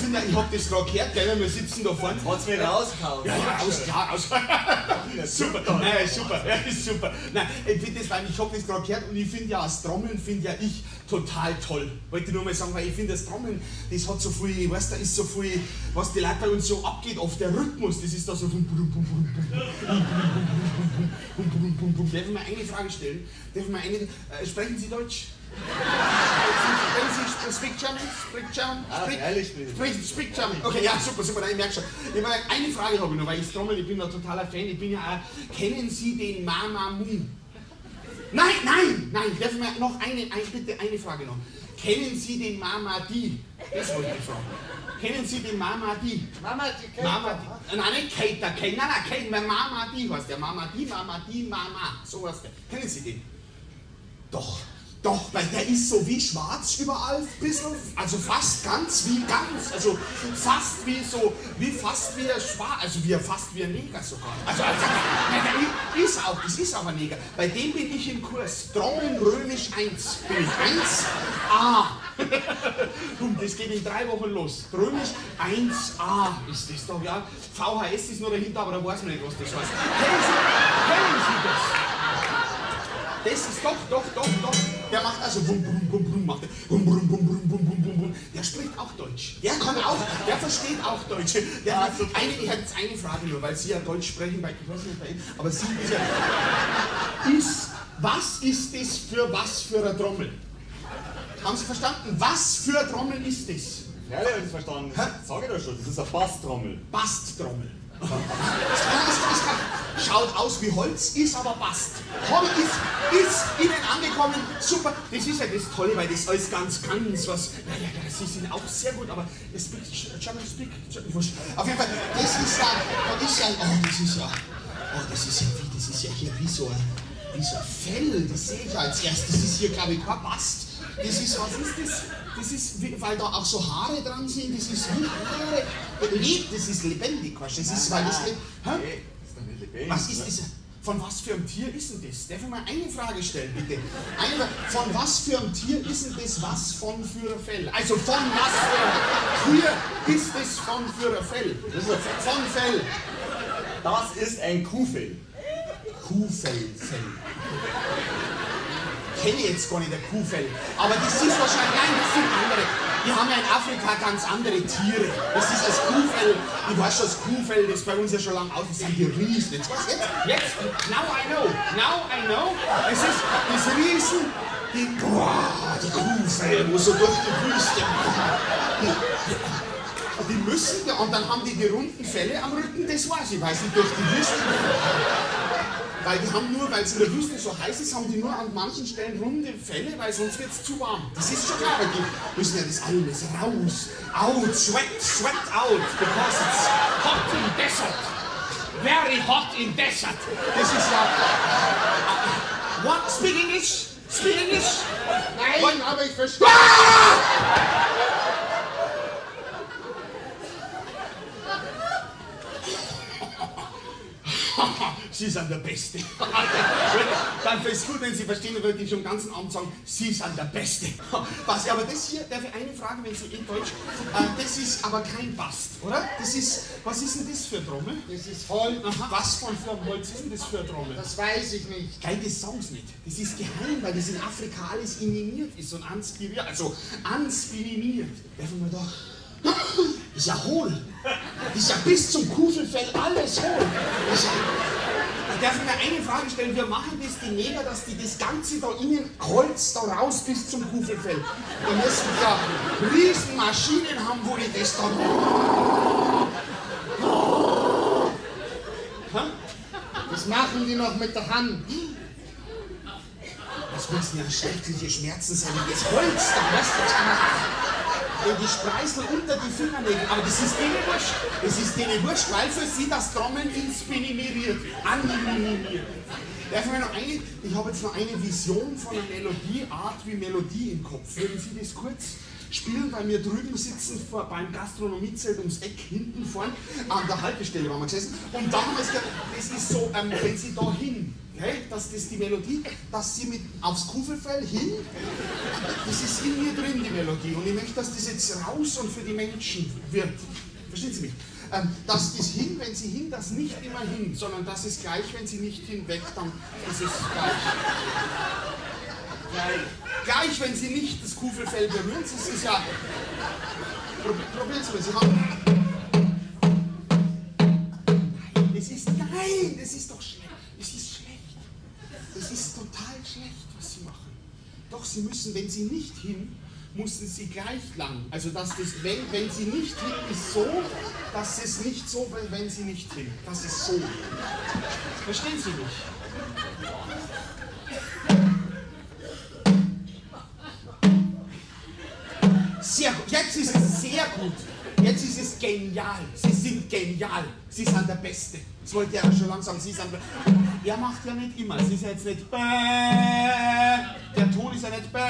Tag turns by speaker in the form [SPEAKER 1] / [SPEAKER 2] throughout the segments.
[SPEAKER 1] sind ja, ich hab das gerade gehört, gell, wir sitzen da vorne.
[SPEAKER 2] Hat's mich rausgehauen.
[SPEAKER 1] Ja, ja, raus, klar, raus. Super, nein, super, ja, ist super. Nein, ich finde das, weil ich hab das gerade gehört und ich finde ja, das Trommeln finde ja ich total toll. Wollte ich nur mal sagen, weil ich finde das Trommeln, das hat so viel, weißt du, da ist so viel, was die Leute bei uns so abgeht, oft der Rhythmus, das ist da so. Darf ich mal eine Frage stellen? Darf ich mal eine, sprechen Sie Deutsch? Sprechen Sie, speak German? Speak German? Speak German. Okay, ja, super, super, nein, ich merke schon. Ich meine, eine Frage habe ich noch, weil ich trommel, ich bin ein totaler Fan, ich bin ja auch, kennen Sie den Mamamoo? Nein, nein, nein, darf ich mal noch eine, bitte eine Frage noch. Kennen Sie den Mamadi? Das wollte ich fragen. Kennen Sie den Mamadi?
[SPEAKER 2] Mamadi,
[SPEAKER 1] Mamadi. Nein, nicht Kater, nein, nein, nein, Mamadi heißt der. Mamadi, Mamadi, Mama, so heißt der. Kennen Sie den? Doch. Doch, weil der ist so wie schwarz überall, ein bisschen, also fast ganz wie ganz, also fast wie so, wie fast wie ein Schwarz, also wie fast wie ein Neger sogar. Also der ist auch, das ist auch ein Neger. Bei dem bin ich im Kurs, Trommeln Römisch 1, bin ich 1a. Das geht in 3 Wochen los. Römisch 1a ist das doch, ja. VHS ist nur dahinter, aber da weiß man nicht, was das heißt. Kennen Sie das? Das ist doch, doch, doch, doch. Der macht also bum, bum, bum, bum, macht der. Bum, bum, bum, bum, bum, bum, bum, bum. Der spricht auch Deutsch. Der kann auch, der versteht auch Deutsch. Der hat eine, ich habe jetzt eine Frage nur, weil Sie ja Deutsch sprechen, weil ich weiß nicht bei Ihnen, aber Sie ist ja, ist, was ist das für was für eine Trommel? Haben Sie verstanden? Was für eine Trommel ist das?
[SPEAKER 2] Ja, ich habe es verstanden. Sag ich doch schon, das ist eine Basstrommel.
[SPEAKER 1] Basstrommel. Schaut aus wie Holz, ist aber Bast. Ist Ihnen angekommen, super. Das ist ja das Tolle, weil das alles ganz, ganz was. Ja, ja, ja, Sie sind auch sehr gut, aber speak, German speak, wurscht. Auf jeden Fall, das ist ja, da ist ja, oh, das ist ja, oh, das ist ja wie, das ist ja hier wie so ein Fell, das sehe ich als erstes. Das ist hier, glaube ich, kein Bast. Das ist, was ist das? Das ist, weil da auch so Haare dran sind, das ist wie Haare. Lebt, das ist lebendig, weißt du? Das ist, weil das lebt. Hä?
[SPEAKER 2] Nee, das ist doch nicht lebendig.
[SPEAKER 1] Was ist das? Von was für einem Tier ist denn das? Darf ich mal eine Frage stellen, bitte? Eine, von was für einem Tier ist denn das was von für ein Fell? Also von was für einem Tier ist das von für ein Fell?
[SPEAKER 2] Das ist ein
[SPEAKER 1] von Fell.
[SPEAKER 2] Das ist ein Kuhfell.
[SPEAKER 1] Kuhfell, Fell. Kenne ich jetzt gar nicht, der Kuhfell. Aber das ist wahrscheinlich, nein, das sind andere. Die haben ja in Afrika ganz andere Tiere. Das ist das Kuhfell. Ich weiß schon, das Kuhfell, das ist bei uns ja schon lange aus. Das sind die Riesen. Jetzt, was, jetzt, jetzt, now I know, now I know. Es ist das Riesen, die, boah, die Kuhfell, wo so durch die Wüste. Die müssen, und dann haben die die runden Felle am Rücken, das weiß ich, weil sie durch die Wüste. Weil die haben nur, weil es in der Wüste so heiß ist, haben die nur an manchen Stellen runde Felle, weil sonst wird es zu warm. Das ist schon klar, weil die müssen ja das alles raus, out, sweat, sweat out, because it's hot in desert. Very hot in desert. Das ist ja... What? Speak English? Speak English?
[SPEAKER 3] Nein,
[SPEAKER 1] what?
[SPEAKER 3] Aber ich verstehe...
[SPEAKER 1] Ah! Sie sind der Beste. Dann ist es gut, wenn Sie verstehen, dann würde ich schon den ganzen Abend sagen, Sie sind der Beste. Was, aber das hier, darf ich eine Frage, wenn Sie in Deutsch, das ist aber kein Bast, oder? Das ist, was ist denn das für eine Trommel?
[SPEAKER 3] Das ist Holz.
[SPEAKER 1] Aha. Was von für ein Holz ist denn das für eine Trommel?
[SPEAKER 3] Das weiß ich nicht.
[SPEAKER 1] Geil, das sagen sie nicht. Das ist geheim, weil das in Afrika alles inimiert ist und anspiriert, also anspiriniert. Darf ich mal da... Das ist ja hohl. Das ist ja bis zum Kufelfell alles hohl. Das ist ja, darf ich mir eine Frage stellen? Wir machen das die Neger, dass die das Ganze da innen Holz da raus bis zum Kufelfell. Da müssen die ja Riesenmaschinen haben, wo die das da... Ha?
[SPEAKER 3] Das machen die noch mit der Hand.
[SPEAKER 1] Das müssen ja schreckliche Schmerzen sein, wenn das Holz da, weißt du, wenn die Spreißel unter die Fingernägel, aber das ist denen wurscht. Das ist denen wurscht, weil für sie das Trommeln inspiriert, animiert. Darf ich mir noch eine, ich habe jetzt noch eine Vision von einer Melodie, Art wie Melodie im Kopf. Würden Sie das kurz? spielen, weil wir drüben sitzen vor, beim Gastronomiezelt ums Eck hinten vorn an der Haltestelle waren wir gesessen. Und da haben wir es gedacht, das ist so, wenn Sie da hin, okay, dass das die Melodie, dass Sie mit aufs Kufelfell hin, das ist in mir drin, die Melodie. Und ich möchte, dass das jetzt raus und für die Menschen wird. Verstehen Sie mich? Dass das hin, wenn Sie hin, das nicht immer hin, sondern das ist gleich, wenn Sie nicht hinweg, dann ist es gleich. Gleich. Gleich, wenn Sie nicht das Kufelfell berühren, das ist ja... Probieren Sie mal, Sie haben... Nein, das ist... Nein, das ist doch schlecht. Das ist schlecht. Das ist total schlecht, was Sie machen. Doch, Sie müssen, wenn Sie nicht hin, mussten Sie gleich lang. Also, dass das, wenn Sie nicht hin, ist so, dass es nicht so, wenn Sie nicht hin. Das ist so. Verstehen Sie mich? Sehr gut. Jetzt ist es sehr gut. Jetzt ist es genial. Sie sind genial. Sie sind der Beste. Das wollte ich ja schon langsam sagen. Sie sind der. Er macht ja nicht immer. Es ist ja jetzt nicht bäh. Der Ton ist ja nicht bäh.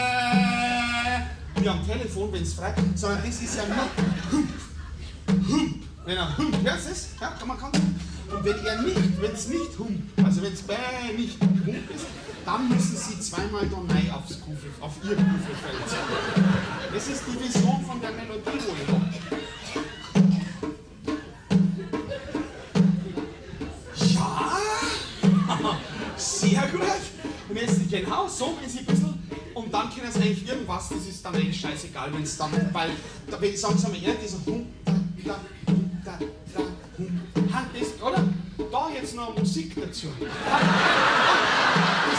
[SPEAKER 1] Wie am Telefon, wenn es frei ist, sondern das ist ja nur hump, hump. Wenn er hump, hört es? Ja, man kann. Und wenn er nicht, wenn es nicht hump, also wenn es bäh nicht hump ist, dann müssen Sie zweimal da rein aufs Kufel, auf Ihr Kufelfeld. Das ist die Vision von der Melodie, wo ich habe. Ja, sehr gut. Und jetzt genau so, wenn Sie ein bisschen. Und dann können Sie eigentlich irgendwas, das ist dann eigentlich scheißegal, wenn es dann, weil, wenn, sagen Sie mal ehrlich, dieser hum, da, da, hum, da, da, hum, ha, das, oder? Da jetzt noch Musik dazu. Das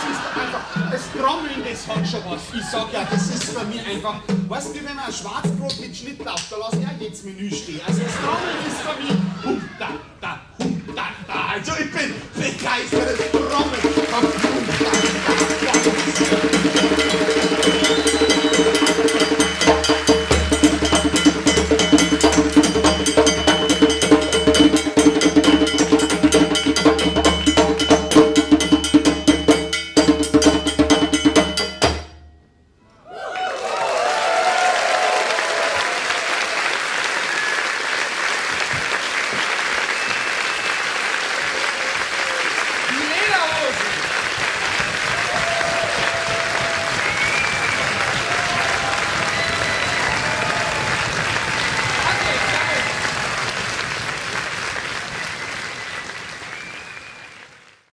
[SPEAKER 1] ist einfach, das Trommeln, das hat schon was. Ich sag ja, das ist für mich einfach, weißt du, wie wenn man ein Schwarzbrot mit Schnittlauch, da lasse ich auch jedes Menü stehen. Also das Trommeln ist für mich, hum,